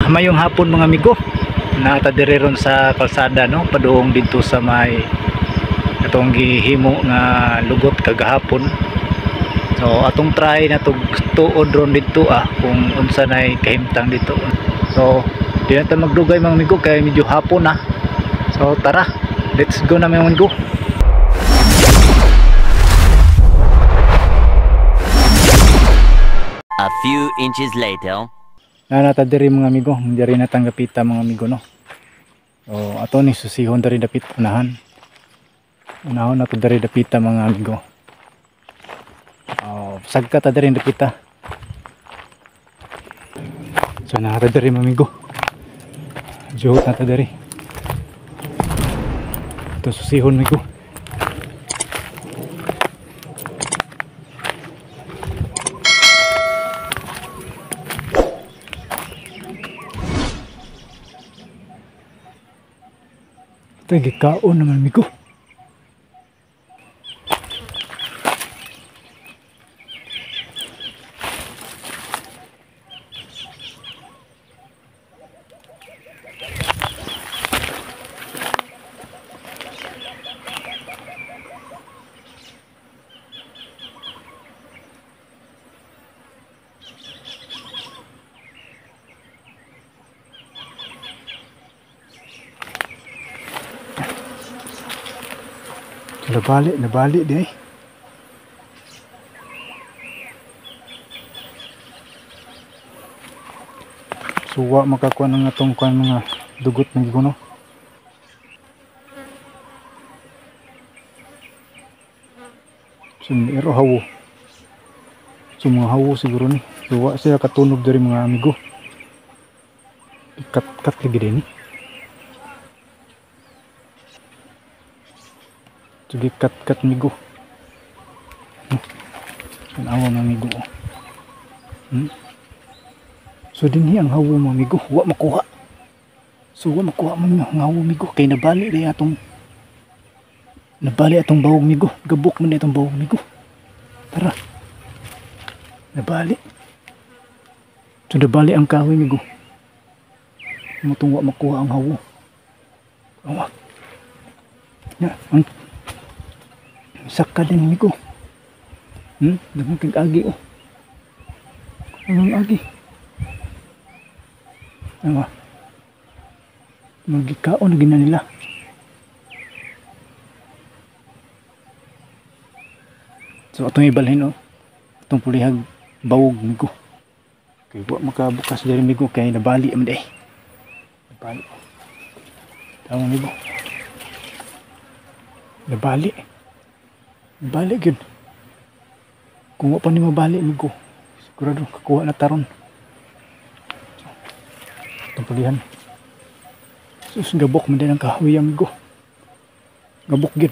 Mayong hapon, mga amigo. Naa ta diri ron sa kalsada, no, padung didto sa may atong gihimo nga lugot kagahapon. So atong try na tug tuod ron didto kung unsa nay kahimtang dito. So di na ta magdugay, mga amigo, kay medyo hapon na. So tara, let's go na, mga amigo. A few inches later. Naa ta diri, mga amigo, diri na tang dapita, mga amigo, no. So ato ni susihon diri dapit unahan. Unahon na to diri dapita, mga amigo. Oh, sagka ta diri dapita. So naa ta diri, mga amigo. Juhot na ta diri. Ito susihon, amigo. Ito gikaon naman, amigo. Nabali, nabali di ay. Suwa makakuha ng atong kuan mga dugot ng giguno. So ero hawo. So mga hawo siguro ni. Suwa sila katunog diri, mga amigo. Ikat-kat lagi din ni. Sige, kat-kat, migo. Tanawa, mga amigo. So dinhi ang hawo, mga amigo, wa makuha. So wa makuha man ang hawo, migo, kay nabali ri atong nabali atong bawog, migo. Gabok man atong bawog, migo. Tara. Nabali. So nabali ang kahoy, migo. Motong wa makuha ang hawo. Awa. Ya, ang saka din, amigo. Daghan kag agi oh. Anong agi? Awa. Magikaon na gina nila. So atong ibalhin oh. Atong pulihag bawog, migo. Kay wa makabukas diri, migo, kay nabali man day. Nabali. Tama, migo. Nabali. Balik yun. Kung wa pa ni mabali, migo, sigurado kakuha na taron. So, itong pulihan. Sus, gabok man din ang kahoy, amigo. Gabok yun.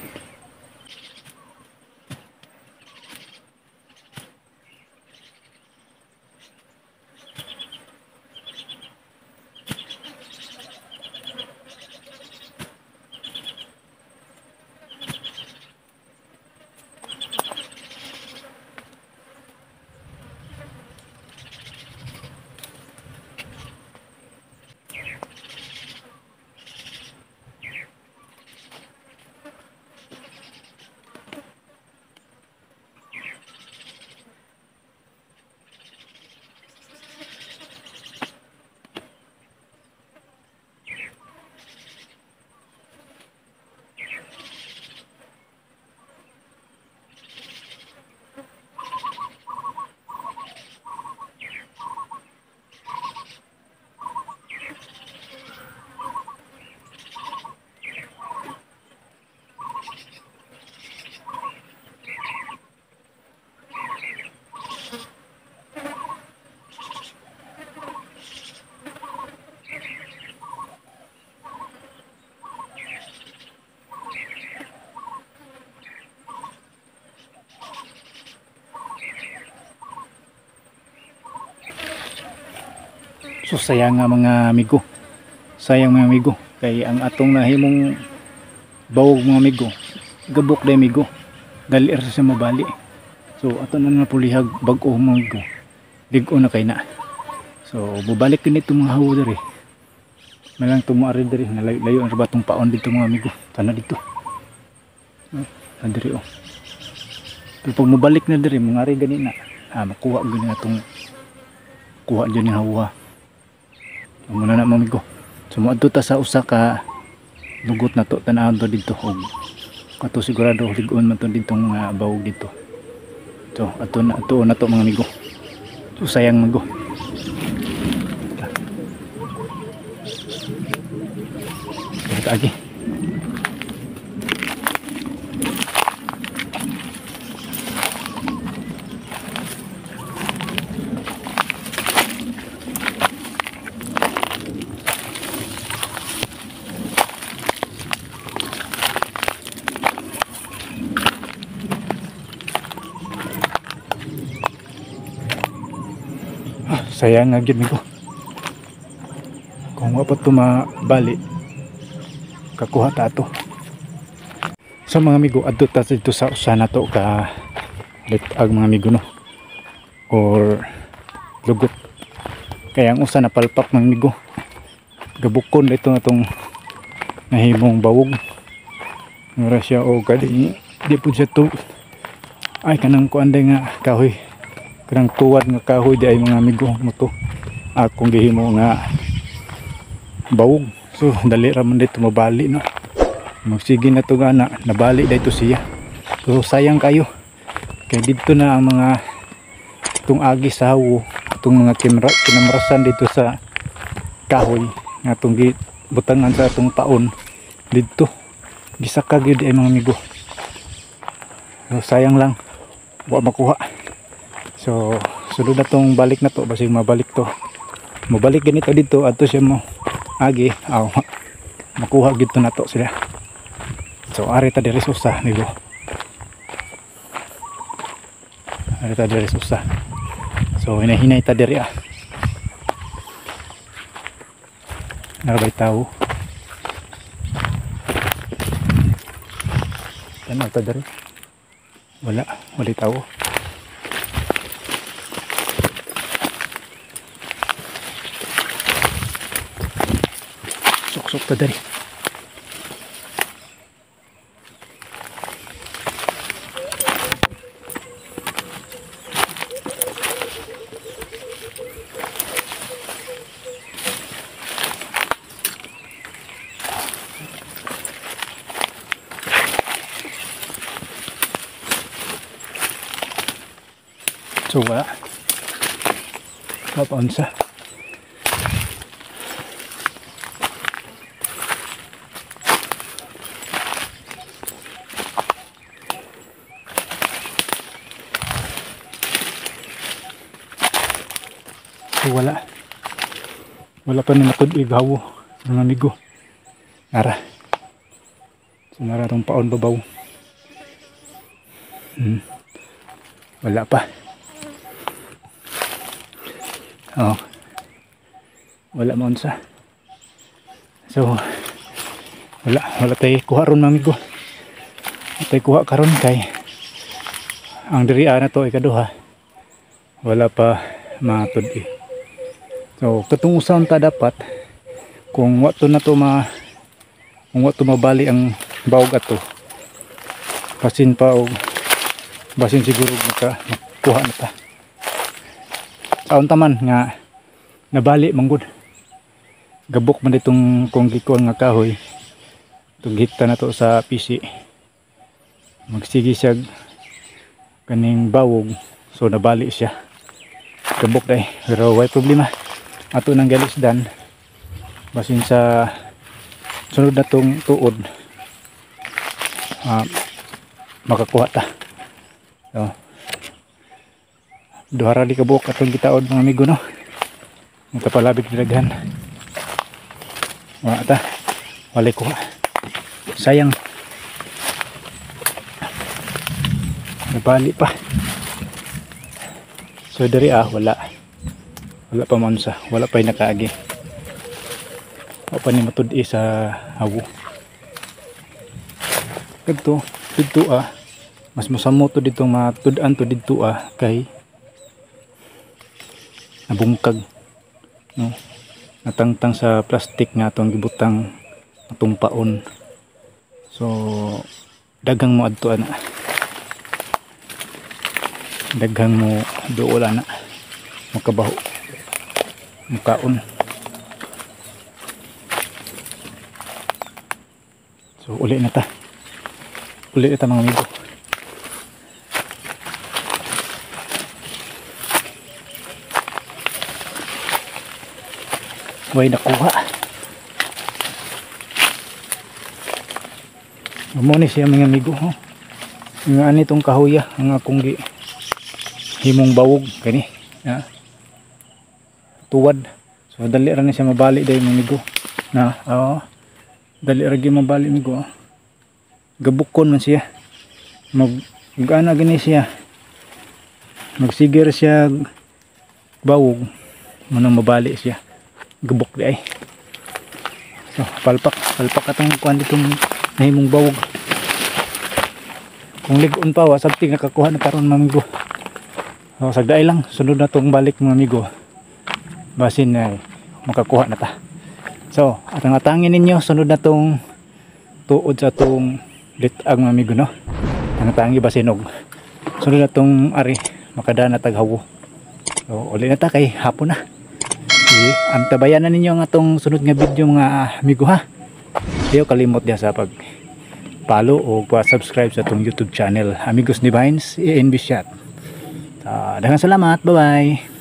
So sayang nga, mga amigo. Sayang, mga amigo, kay ang atong nahimong bawog, mga amigo, gabok day, amigo. Dali ra siya mabali. So ato na napulihag bag-o, mga amigo. Lig-o na kay na. So bubalik din ito mga hawo diri. Malang tumuari diri, nalayo-layo ang batong paon dito mga amigo. Sana dito. Oh, diri oh. Pero pag mobalik na diri, mangari gani na. Ah, makuha gyud na atong kuha dyan ni hawa. Muna na mga amigo. So moadto ta sa usa ka lugot na to, tan-awon to dito og kato sigurado lig-on man to dito nga bawog dito. So ato na ato na to mga amigo. So sayang amigo. Agi. Ah, sayang nga gyud amigo. Kung wa pa to mabali, kakuha ta ato. So mga amigo, adto ta dito sa usa na to ka litag mga amigo no, or lugot. Kaya ang usa na palpak mga amigo, gabukon dito na tong nahimong bawog. Mura siya o kadi di pud siya to. Ay kanang kuan day nga kahoy, kanang tuwad nga kahoy di ay mga amigo mo to akong gihimo nga bawog. So dali ra man dito mabali no. Magsige na to gana, nabali dito siya. So sayang kayo. Kay didto na ang mga itong agi sa hawo, itong mga kinamrasan dito sa kahoy nga itong gibutangan sa atong paon didto. Gisaka gyud ay mga amigo. So sayang lang wa makuha. So sulod na tong balik na to, basig mabalik to. Mabalik ganito dito adto siya mo agi, aw makuha gid to na to sila. So ari ta diri usa amigo. Ari ta diri usa. So hinahinay ta diri ah. Narabay tawo. Tanaw ta diri. Wala, wala tawo. Sok-sok ta diri. So wala. Mapaunsa. So wala. Wala pa ni matud-ig hawo mga amigo. Nara. So nara tong paon babaw. Wala pa. Oh. Wala man sa. So wala tay kuha ron mga amigo. Wala tay kuha karon kay ang diri na to ikaduha. Wala pa matud-i. So katong usaon ta dapat kung wa to na to ma kung wa to mabali ang bawog ato. Basin pa og basin siguro makuha na ta. Taon taman nga nabali manggod. Gabok man ditong kung gikuan nga kahoy. Itong hita na to sa PC. Magsige siya kaning bawog, so nabali siya. Gabok day, pero way problema. Ato nang galisdan basin sa sunod na tong tuod makakuha ta. So, duha ra di ka buok atong gitaod mga amigo no. Magpalabig daghan. Wala ta. Walay kuha. Sayang. Nabali pa. So diri wala. Wala pa man sa, wala pa nakaagi. Wa pa ni matud-i sa hawo. Kadto didto mas mosamo to didto matud-an to didto kay nabungkag. no? Natangtang sa plastic nga atong gibutang atong paon. So daghang mo adto ana, daghang mo duol ana, makabaho, mukaon. So uli na ta, uli na ta mga amigo. Way nakuha. Mo ni siya mga amigo, oh. Nga ani tong kahoya ang akong gi himong bawog kani, ha? Tuwad. So dali ra ni siya mabali dai mga amigo. Na, oh. Dali ra gyud mabali amigo, oh. Gabukon man siya. Mag ana gani siya. Magsigir siya bawog manang mabali siya. Gabok di ay. So palpak, palpak atong kuan ditong nahimong bawog. Kung lig-on pa wa sabti nakakuha na karon mga amigo. So sagdai lang, sunod na tong balik mga amigo. Basin na makakuha na ta. So atang atangin ninyo, sunod na tong tuod sa tong litag mga amigo, no. Tangatangi basin og sunod na tong ari makadana taghawo. So uli na ta kay hapon na. Sige, antabayan na ninyo ang atong sunod nga video mga amigo, ha. Ayaw kalimot diya sa pag follow o pa-subscribe sa atong YouTube channel, Amigos ni Vines, ANB Shot. Daghang salamat, bye bye.